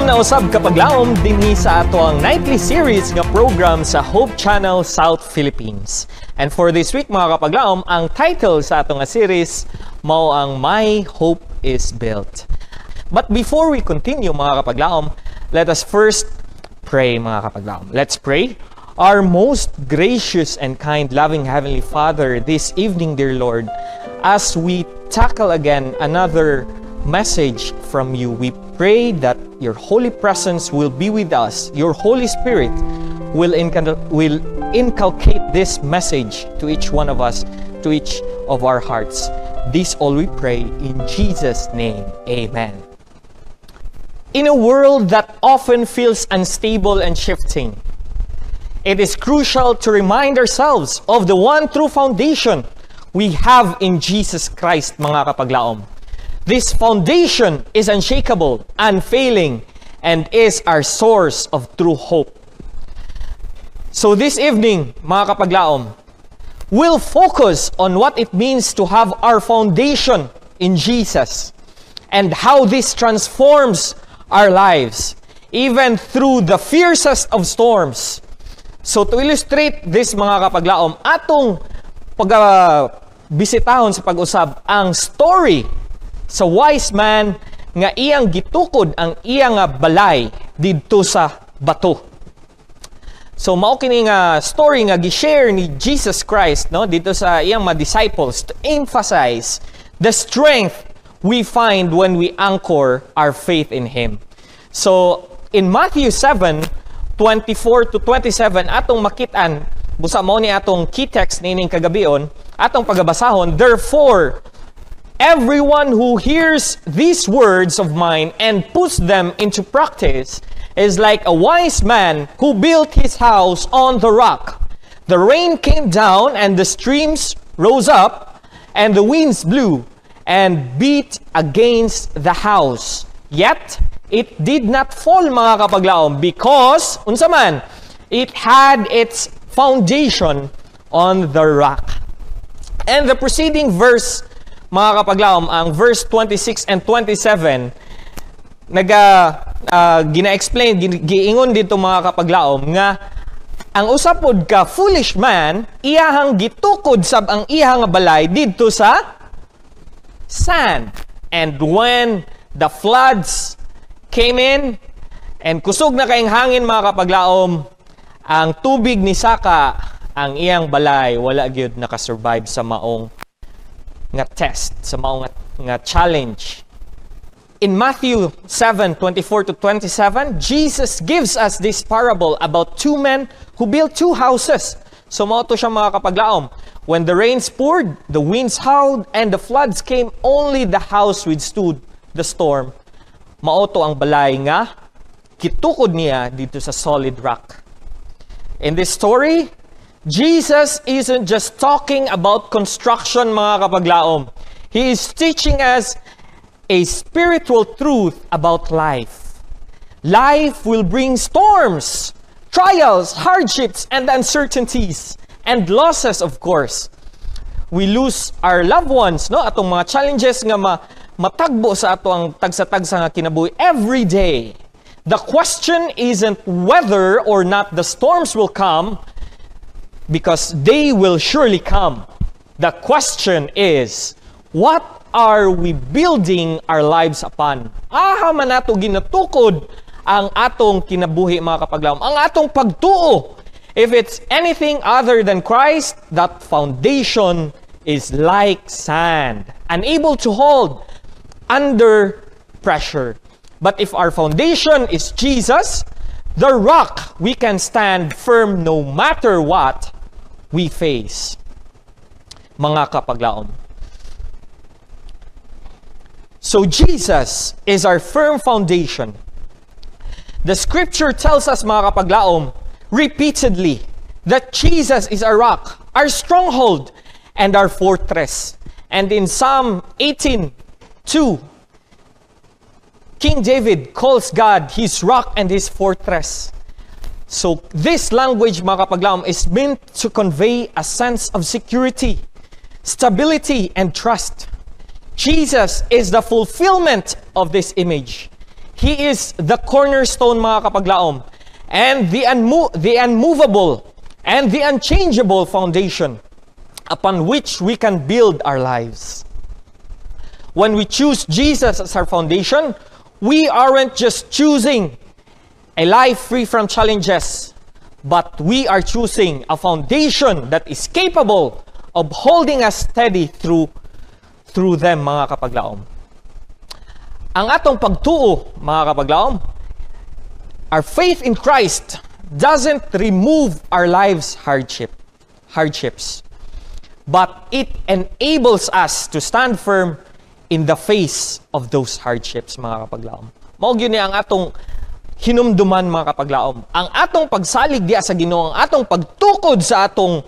Welcome na usab, kapaglaom, dinhi sa atoang nightly series nga program sa Hope Channel South Philippines. And for this week, mga kapaglaom, ang title sa atong nga series mao ang "My Hope is Built." But before we continue, mga kapaglaom, let us first pray, mga kapaglaom. Let's pray. Our most gracious and kind, loving Heavenly Father, this evening, dear Lord, as we tackle again another message from you, we pray that your holy presence will be with us. Your Holy Spirit will inculcate this message to each one of us, to each of our hearts. This all we pray in Jesus' name. Amen. In a world that often feels unstable and shifting, it is crucial to remind ourselves of the one true foundation we have in Jesus Christ, mga kapaglaom. This foundation is unshakable, unfailing, and is our source of true hope. So this evening, mga kapaglaom, we'll focus on what it means to have our foundation in Jesus and how this transforms our lives, even through the fiercest of storms. So to illustrate this, mga kapaglaom, atong pag bisitahon sa pag-usab ang story sa wise man nga iyang gitukod ang iyang nga balay didto sa bato. So mao kini nga story nga gi-share ni Jesus Christ, no, didto sa iyang mga disciples to emphasize the strength we find when we anchor our faith in Him. So in Matthew 7:24 to 27 atong makitaan, busa mao ni atong key text niining kagabion, atong pagabasahon. "Therefore, everyone who hears these words of mine and puts them into practice is like a wise man who built his house on the rock. The rain came down and the streams rose up and the winds blew and beat against the house. Yet, it did not fall," mga kapaglaom, "because," unsa man, "it had its foundation on the rock." And the preceding verse, mga kapaglaom, ang verse 26 and 27, naga gina-explain, giingon didto, mga kapaglaom, nga ang usa pod ka foolish man, iyahang gitukod sab ang iyang balay didto sa sand. And when the floods came in, and kusog na kaayong hangin, mga kapaglaom, ang tubig ni saka, ang iyang balay wala gyud nakasurvive sa maong nga test, sa maong nga challenge. In Matthew 7:24 to 27, Jesus gives us this parable about two men who built two houses. So mao to siya, mga kapaglaom. "When the rains poured, the winds howled, and the floods came, only the house withstood the storm." Mao to ang balay nga gitukod niya didto sa solid rock. In this story, Jesus isn't just talking about construction, mga kapaglaom. He is teaching us a spiritual truth about life. Life will bring storms, trials, hardships, and uncertainties, and losses, of course. We lose our loved ones, no? Atong mga challenges nga matagbo sa atoang tagsa-tagsa nga kinabuhi every day. The question isn't whether or not the storms will come, because they will surely come. The question is, what are we building our lives upon? Aha man nato ginatukod ang atong kinabuhi, mga kapaglaom, ang atong pagtuo? If it's anything other than Christ, that foundation is like sand, unable to hold under pressure. But if our foundation is Jesus, the rock, we can stand firm no matter what we face, mga kapaglaom. So Jesus is our firm foundation. The scripture tells us, mga kapaglaom, repeatedly that Jesus is our rock, our stronghold, and our fortress. And in Psalm 18:2, King David calls God his rock and his fortress. So this language, mga kapaglaom, is meant to convey a sense of security, stability, and trust. Jesus is the fulfillment of this image. He is the cornerstone, mga kapaglaom, and the unmovable and the unchangeable foundation upon which we can build our lives. When we choose Jesus as our foundation, we aren't just choosing a life free from challenges, but we are choosing a foundation that is capable of holding us steady through them, mga kapaglaom. Ang atong pagtuo, mga kapaglaom, our faith in Christ doesn't remove our lives' hardships, but it enables us to stand firm in the face of those hardships, mga kapaglaom. Mao gyud ni ang atong hinumduman, mga kapaglaom. Ang atong pagsalig diha sa Ginoo, ang atong pagtukod sa atong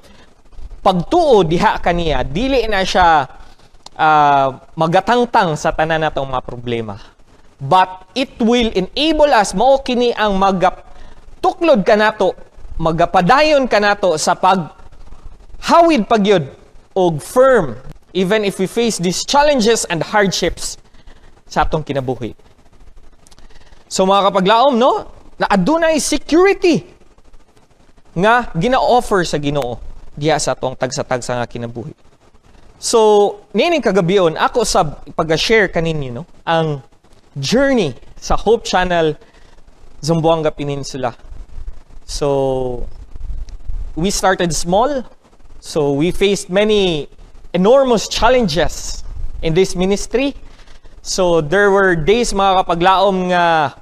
pagtuo diha kaniya, dili na siya magatangtang sa tanan natong mga problema. But it will enable us, mao kini ang magatuklod kanato, magapadayon kanato sa pag hawid pagyud og firm even if we face these challenges and hardships sa atong kinabuhi. So mga kapaglaom, no, na adunay security nga gina-offer sa Ginoo diha sa atong tagsa-tagsa nga kinabuhi. So, niining kagabion, ako sa pag-share kaninyo, no, ang journey sa Hope Channel Zamboanga Peninsula. So, we started small. So, we faced many enormous challenges in this ministry. So, there were days, mga kapaglaom, nga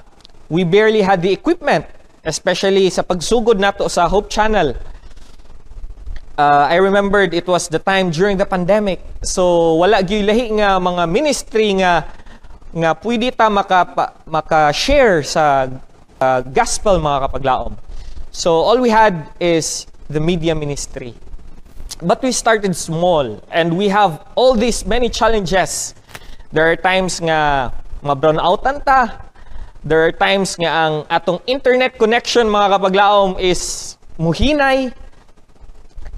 we barely had the equipment, especially sa pagsugod nato sa Hope Channel. I remembered it was the time during the pandemic. So wala gyud lahi nga mga ministry nga pwede ta maka-share sa gospel, mga kapaglaom. So all we had is the media ministry. But we started small and we have all these many challenges. There are times nga ma-brown outan ta. There are times nga ang atong internet connection, mga kapaglaom, is muhinay.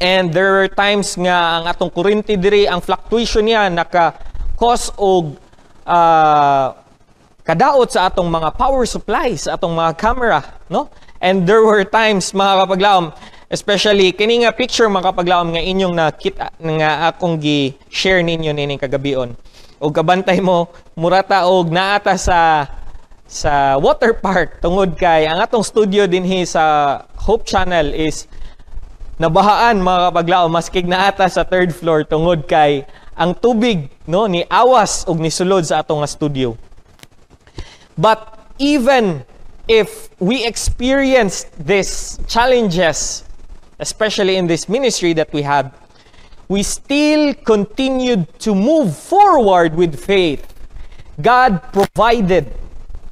And there are times nga ang atong kuryente diri, ang fluctuation niya naka-cause og kadaot sa atong mga power supply, sa atong mga camera, no? And there were times, mga kapaglaom, especially kini nga picture, mga kapaglaom, nga inyong nakita nga akong gi-share ninyo nining kagabion. Og kabantay mo, murata og naata sa water park tungod kay ang atong studio dinhi sa Hope Channel is nabahaan, mga kapaglaom, maskig naata sa third floor tungod kay ang tubig, no, ni awas og nisulod sa atong nga studio. But even if we experienced these challenges, especially in this ministry that we have, we still continued to move forward with faith. God provided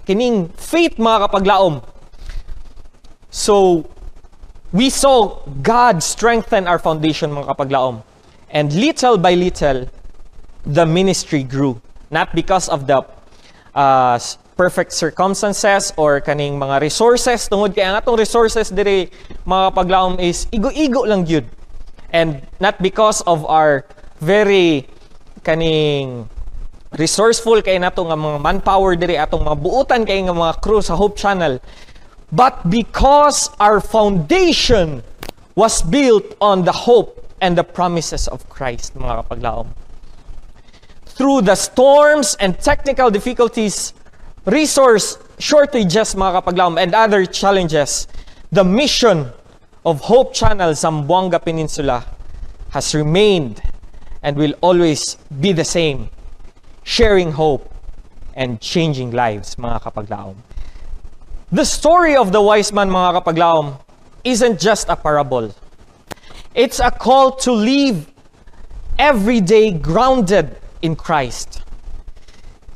kining faith, mga kapaglaom. So, we saw God strengthen our foundation, mga kapaglaom. And little by little, the ministry grew. Not because of the perfect circumstances or kaning mga resources, tungod kay ang atong resources diri, mga kapaglaom, is igo-igo lang gyud. And not because of our very kaning resourceful kay nato nga mga manpower diri, atong mga buutan kay nga mga crew sa Hope Channel, but because our foundation was built on the hope and the promises of Christ, mga kapaglaom. Through the storms and technical difficulties, resource shortages, mga kapaglaom, and other challenges, the mission of Hope Channel Zamboanga Peninsula has remained and will always be the same: sharing hope and changing lives, mga kapaglaom. The story of the wise man, mga kapaglaom, isn't just a parable. It's a call to live every day grounded in Christ.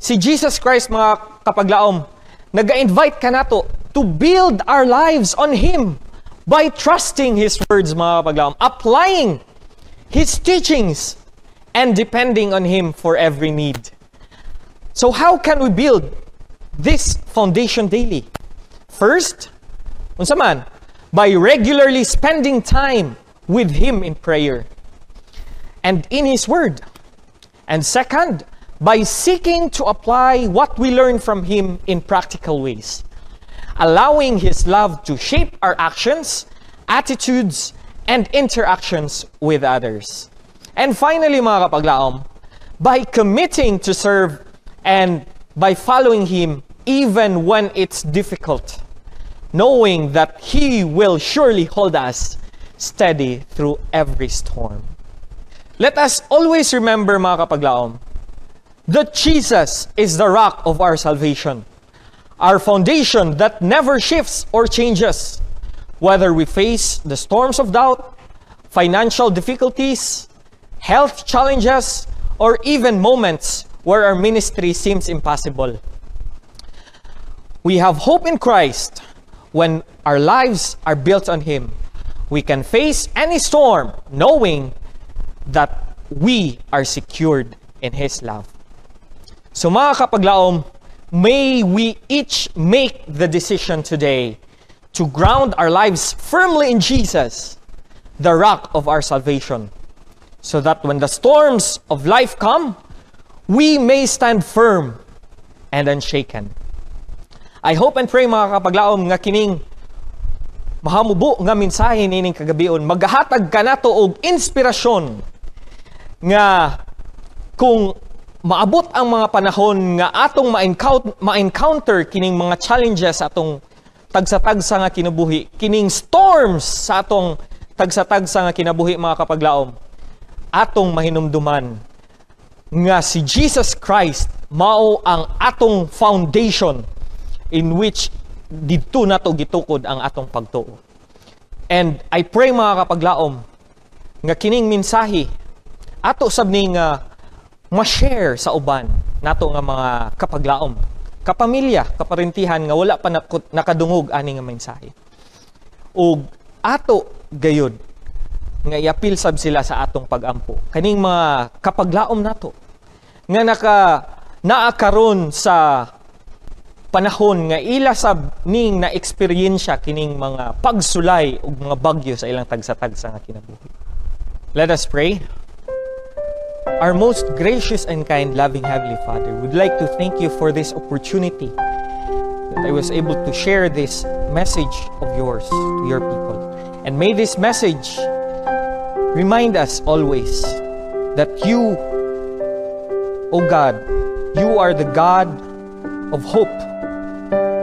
Si Jesus Christ, mga kapaglaom, naga-invite kanato to build our lives on Him by trusting His words, mga kapaglaom, applying His teachings, and depending on Him for every need. So how can we build this foundation daily? First, unsa man? By regularly spending time with Him in prayer and in His Word. And second, by seeking to apply what we learn from Him in practical ways, allowing His love to shape our actions, attitudes, and interactions with others. And finally, mga kapaglaom, by committing to serve and by following Him even when it's difficult, knowing that He will surely hold us steady through every storm. Let us always remember, mga kapaglaom, that Jesus is the rock of our salvation, our foundation that never shifts or changes, whether we face the storms of doubt, financial difficulties, health challenges, or even moments where our ministry seems impossible. We have hope in Christ when our lives are built on Him. We can face any storm knowing that we are secured in His love. So, mga kapaglaom, may we each make the decision today to ground our lives firmly in Jesus, the rock of our salvation, so that when the storms of life come, we may stand firm and unshaken. I hope and pray, mga kapaglaom, nga kining mahamubo nga mensahe nining kagabion maghatag kanato og inspirasyon nga kung maabot ang mga panahon nga atong ma-encounter kining mga challenges sa atong tagsa-tagsa nga kinabuhi, kining storms sa atong tagsa-tagsa nga kinabuhi, mga kapaglaom, atong mahinumduman nga si Jesus Christ mao ang atong foundation in which didto nato gitukod ang atong pagtuo. And I pray, mga kapaglaom, nga kining mensahe ato sab ning ma-share sa uban nato nga mga kapaglaom, kapamilya, kaparentihan nga wala pa nakadungog ani nga mensahe. Ug ato gayud nga iapil sab sila sa atong pagampo. Kaning mga kapaglaom nato nga naa karon sa panahon nga ila sab ning na-eksperyensya kining mga pagsulay ug mga bagyo sa ilang tagsa-tagsa nga kinabuhi. Let us pray. Our most gracious and kind, loving Heavenly Father, would like to thank you for this opportunity that I was able to share this message of yours to your people. And may this message remind us always that you, O God, you are the God of hope,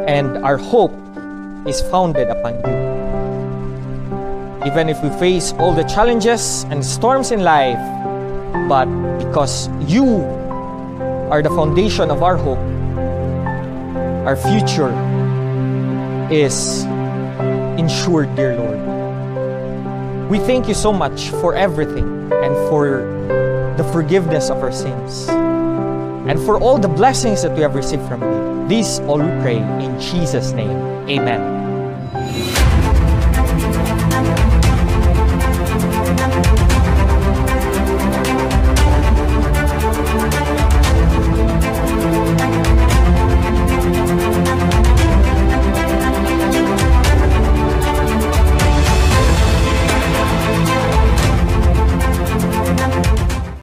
and our hope is founded upon you. Even if we face all the challenges and storms in life, but because you are the foundation of our hope, our future is insured, dear Lord. We thank you so much for everything and for the forgiveness of our sins and for all the blessings that we have received from you. This all we pray in Jesus' name. Amen.